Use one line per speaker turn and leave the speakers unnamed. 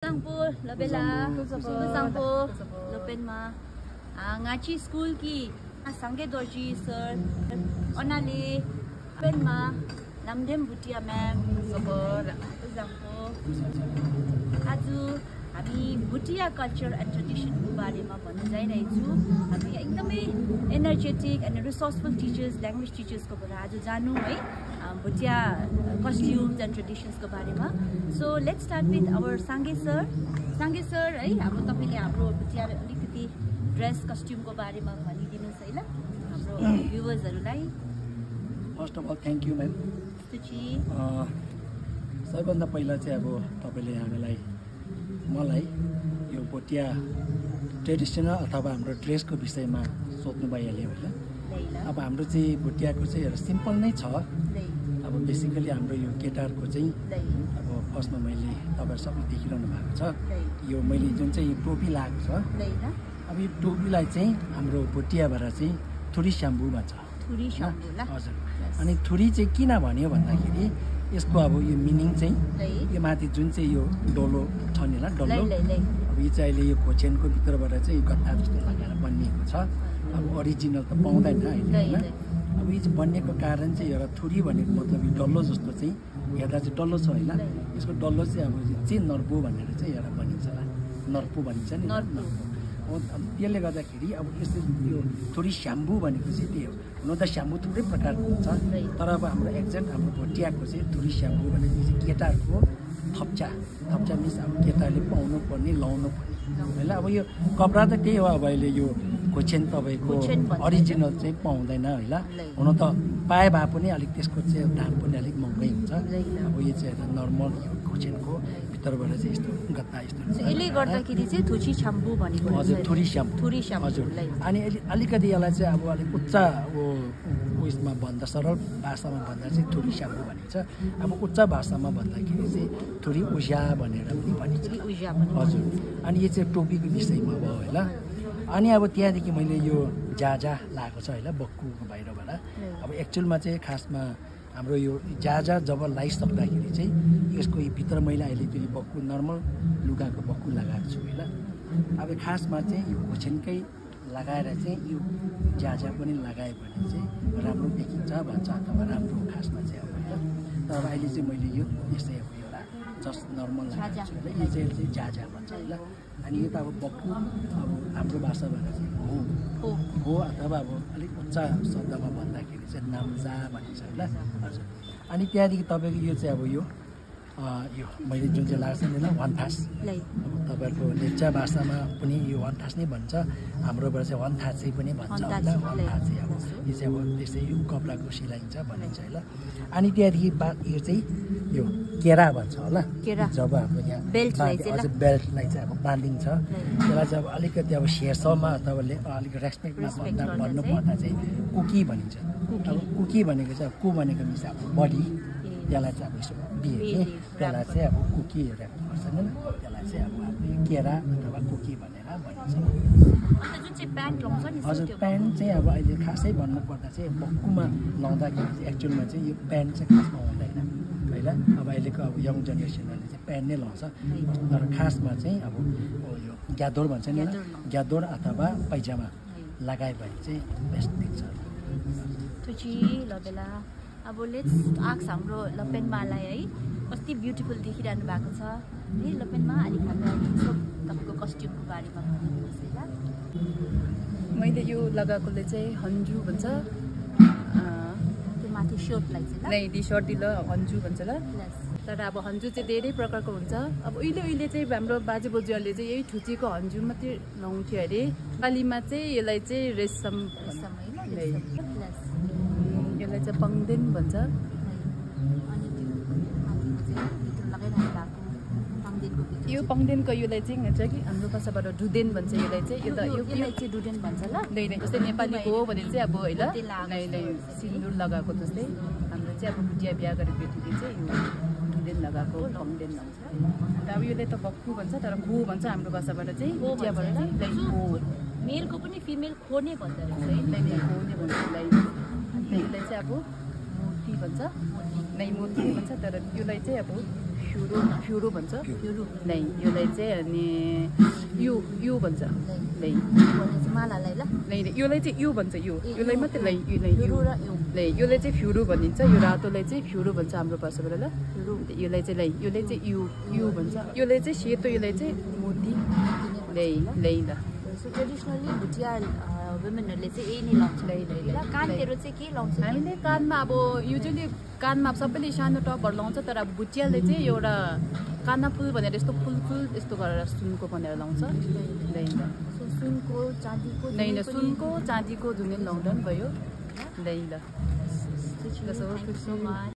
Sangpo, labela, sangpo, lopen ma, ngachi school ki, sangge dorji sir, onali, lopen ma, namdem butia ma'am, sangpo, aju, हामी Bhutia culture and ट्रेडिसनको बारेमा भन्न जाइरहेको छु हामी एकदमै energetic and resourceful teachers language टिचर्सको बाट आज जानु है भुटिया कस्ट्युम्स एन्ड ट्रेडिसन्सको बारेमा so let's start with our Sange sir है अब तपाईले हाम्रो भुटिया अलिकति ड्रेस कस्ट्युमको बारेमा भनिदिनुस् है ल हाम्रो भ्युअर्सहरुलाई
first of all thank you ma'am
Suchi
सबैभन्दा पहिला चाहिँ अब तपाईले हामीलाई मलाई यो भुटिया ट्रेडिसनल अथवा हाम्रो ड्रेसको विषयमा सोध्नु भइहाल्यो हैन अब हाम्रो चाहिँ भुटियाको चाहिँ एउटा सिम्पल नै छ अब बेसिकली हाम्रो यो केटारको चाहिँ अब फर्स्टमा मैले तपाईहरु सबले देखिरहनु भएको छ यो मैले जुन चाहिँ टोपी लगाएको छ अब यो टोपीलाई चाहिँ हाम्रो भुटियाबाट चाहिँ थुरी स्याम्बु भन्छ हजुर अनि थुरी चाहिँ किन भन्यो भन्दाखेरि यसको अब यो मिनिङ चाहिँ यो माथि जुन चाहिँ यो डोलो छ नि ल डल्लो अब यो चाहिँ अहिले यो खोचेनको भित्रबाट चाहिँ गत्ता जस्तो लगाएर बनिएको छ अब ओरिजिनल त पाउँदैन हैन अब यो चाहिँ बनिएको कारण चाहिँ एउटा थुरी भनेको मतलब यो डल्लो जस्तो चाहिँ हेर्दा चाहिँ डल्लो छ हैन यसको डल्लो चाहिँ अब चाहिँ नर्बु भनेर चाहिँ एउटा बनिन्छ ल नर्पु भनिन्छ नि त्यसले गर्दाखेरि अब यस्तो यो थुरी स्याम्बु भनेको चाहिँ त्यही हो हुन त स्याम्बु थुप्रै प्रकारको हुन्छ तर अब हाम्रो एक्ज्याक्ट हाम्रो भुटियाको चाहिँ थुरी स्याम्बु भनेको चाहिँ केटाहरूको थप्चा मिन्स अब केटाले पाउनु पर्ने लाउनु पर्ने हैन अब यो कपडा त त्यही हो अब अहिले यो खोचेन तपाईको ओरिजिनल चाहिँ पाउँदैन हैन हुन त पाए भए पनि अलिक त्यसको चाहिँ दाम पनि अलिक महँगै हुन्छ अब यो चाहिँ नर्मल यो खोचेनको भित्रबाट चाहिँ यस्तो गत्ता यस्तो
यसले गर्दाखेरि चाहिँ थुची छाम्बु भनेको
हजुर थुरी स्याम्बु हजुर अनि अलिकति यसलाई चाहिँ अब अलिक उच्च उयसमा भन्दा सरल भाषामा भन्दा चाहिँ थुरी स्याम्बु भनिन्छ अब उच्च भाषामा भन्दाखेरि चाहिँ थुरी उज्या भनेर पनि भनिन्छ हजुर अनि यो चाहिँ टोपीको विषयमा भयो हैन अनि अब त्यहाँदेखि मैले यो जाजा लगाएको छ हैन बक्कुको बाहिरबाट अब एक्चुअलमा चाहिँ खासमा हाम्रो यो जाजा जब लगाइसक्दाखेरि चाहिँ यसको भित्र मैले अहिले त्यो बक्कु नर्मल लुगाको बक्कु लगाएको छु हैन अब खासमा चाहिँ यो खोचेनकै लगाएर चाहिँ यो जाजा पनि लगायो भने चाहिँ राम्रो देखिन्छ भन्छ अथवा राम्रो खासमा चाहिँ अब हैन तर अब अहिले चाहिँ मैले यो यसै अब एउटा जस्ट नर्मल लगाएको छु हैन यो चाहिँ जाजा भन्छ हैन अनि यो त अब बक्कु अब हाम्रो भाषाबाट चाहिँ हो अथवा अब अलिक उच्च शब्दमा भन्दाखेरि चाहिँ नाम्जा भनिन्छ हैन हजुर अनि त्यहाँदेखि तपाईँको यो चाहिँ अब यो मैले जुन चाहिँ लाग्छ नि वानथास अब तपाईँहरूको लेप्चा भाषामा पनि यो वानथास नै भन्छ हाम्रोबाट चाहिँ वानथास पनि भन्छ होइन वानथास चाहिँ अब यो चाहिँ अब त्यसै कपडाको सिलाइन्छ भनिन्छ होइन अनि त्यहाँदेखि यो चाहिँ यो केरा भन्छ होला जब हाम्रो यहाँ बेल्टलाई चाहिँ अब बाँधिन्छ त्यसलाई चाहिँ अब अलिकति अब शेर्समा अथवा अलिक रेस्पेक्टमा भन्नु पर्दा चाहिँ कुकी भनिन्छ अब कुकी भनेको चाहिँ कु भनेको मिन्स अब बडी त्यसलाई चाहिँ अब यसो बिहे त्यसलाई चाहिँ अब कुकी ऱ्याप गर्छ नि त्यसलाई चाहिँ अब केरा अथवा कुकी भनेर भनिन्छ हजुर प्यान्ट चाहिँ अब अहिले खासै भन्नुपर्दा चाहिँ बक्कुमा लाउँदाखेरि चाहिँ एक्चुअलमा चाहिँ यो प्यान्ट चाहिँ खासमा हुँदैन होइन अब अहिलेको अब यङ जेनेरेसनहरूले चाहिँ प्यान्ट नै लाउँछ तर खासमा चाहिँ अब यो ग्यादोर भन्छ नि ग्यादोर अथवा पाइजामा लगायो भने चाहिँ बेस्ट देख्छ
अब लेट्स आक्स हाम्रो लपेनमालाई है कति ब्युटिफुल देखिरहनु भएको छ है लपेनमा अलिक हामीलाई तपाईँको कस्ट्युमको बारेमा भनिदिनुहोस् है
मैले यो लगाएकोले चाहिँ हन्जु भन्छ
त्यो माथि सर्टलाई चाहिँ
टी सर्ट दिल हन्जु भन्छ ल तर अब हन्जु चाहिँ धेरै प्रकारको हुन्छ अब उहिले चाहिँ हाम्रो बाजे बोजूहरूले चाहिँ यही ठुचीको हन्जु मात्रै लाउँथ्यो अरे नेपालीमा चाहिँ यसलाई चाहिँ रेशम यसलाई चाहिँ पङ्देन भन्छ यो पङ्देनको योलाई चाहिँ हुन्छ कि हाम्रो भाषाबाट डुदेन भन्छ यसलाई चाहिँ
यो डुडेन भन्छ ल
जस्तै नेपालीको हो भने चाहिँ अब होइन सिन्दुर लगाएको जस्तै हाम्रो चाहिँ अब भुटिया बिहा गरेको बेटीले चाहिँ यो डुदेन लगाएको पङ्देन भन्छ अब यसलाई त बक्खु भन्छ तर खो भन्छ हाम्रो भाषाबाट चाहिँ भुटियाबाट चाहिँ खो
मेलको पनि फिमेल खो नै भन्दो रहेछ है
खो नै भन्छ यसलाई चाहिँ अब मोती भन्छ नै मोती भन्छ तर यसलाई चाहिँ अब फ्युरो भन्छ लै योलाई चाहिँ अनि यु भन्छ लै
मालालाई ल
लै योलाई चाहिँ यु भन्छ योलाई मात्रै लै लै योलाई चाहिँ फ्युरो भनिन्छ यो रातोलाई चाहिँ फ्युरो भन्छ हाम्रो भाषाबाट ल योलाई चाहिँ लै योलाई चाहिँ यु भन्छ योलाई चाहिँ सेतो योलाई चाहिँ मोती लै लै ल
सो ट्रेडिसनली भुटिया वुमेनहरूले चाहिँ यही नै लाउँछ कानतिर चाहिँ के लाउँछ
हामीले कानमा अब युजली कानमा सबैले सानो टपहरू लाउँछ तर अब भुटियाले चाहिँ एउटा कानमा फुल भनेर यस्तो फुल यस्तो गरेर सुनको भनेर लाउँछ
सुनको चाँदीको
सुनको चाँदीको जुन लाउँदा पनि भयो लै ल